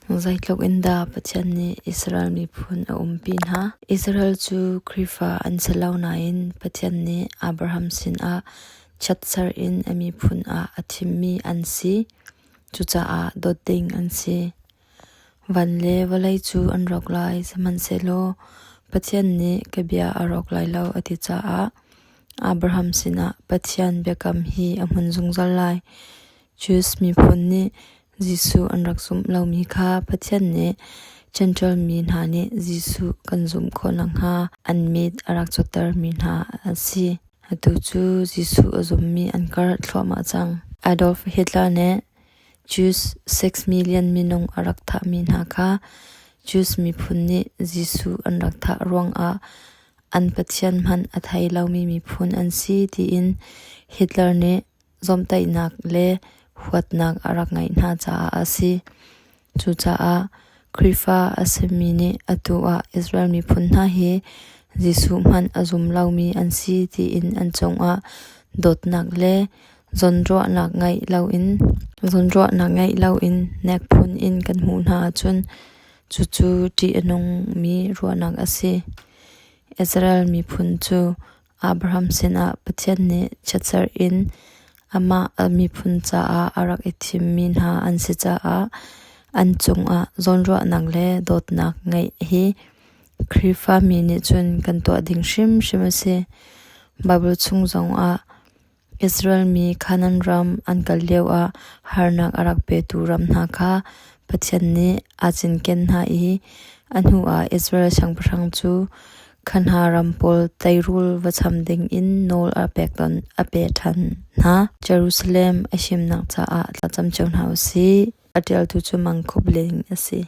Zeitluk in dah Pathian nih Israel miphun a umpi hna? Israel cu Khrihfa an si lo nain Pathian nih Abraham sinah chiatser in a miphun ah a thimmi an si. Cucaah dawt ding an si. Van le vawlei cu an rawk lai, sihmanhsehlaw Pathian nih ka bia a rawk lai lo a ti caah Abraham sinah Pathian biakam hi a hmun zungzal lai. Jews miphun nih Jesuh an rak zumh lomi kha Pathian nih Jentail mi hna nih Jesuh kan zumh khawh nakhnga an mit a rak cawttermi hna a si. Atu cu Jesuh a zummi an karh thluahmah cang. Adolf Hitler nih Jews 6 million minung a rak thahmi hna kha Jews miphun nih Jesuh an rak thah ruangah an Pathian hmanh a thei lomi miphun an si tiin Hitler nih Zawmhtaihnak le huatnak a rak ngeih hna caah a si. Cucaah Khrihfa a simi nih atu ah Israel miphun hna hi Jesuh hmanh a zum lomi an si tiin an cungah dawtnak le zawnruahnak ngeih loin nek phun in kan hmuh hna ahcun cucu ṭih a nungmi ruahnak a si. Israel miphun cu Abraham sinah Pathian nih chiatserh in amah a miphun caah a rak i thimmi hna an si caah an cungah zawnruahnak le dawtnak ngeih hi Khrihfami nih cun kan tuah ding hrimhrim a si. Baibal chung zongah Israel mi Kanaan ram an kal lioah harnak a rak petu ram hna kha Pathian nih aa cinken hna i a hnuah Israel siangpahrang cu Kha hna ram pawl teirul va cham dingin nawl a pek a pe ṭhan hna. Jerusalem a himnak caah thlacam cio hna u sih. A ṭialtu cu Mang Khup Ling a si.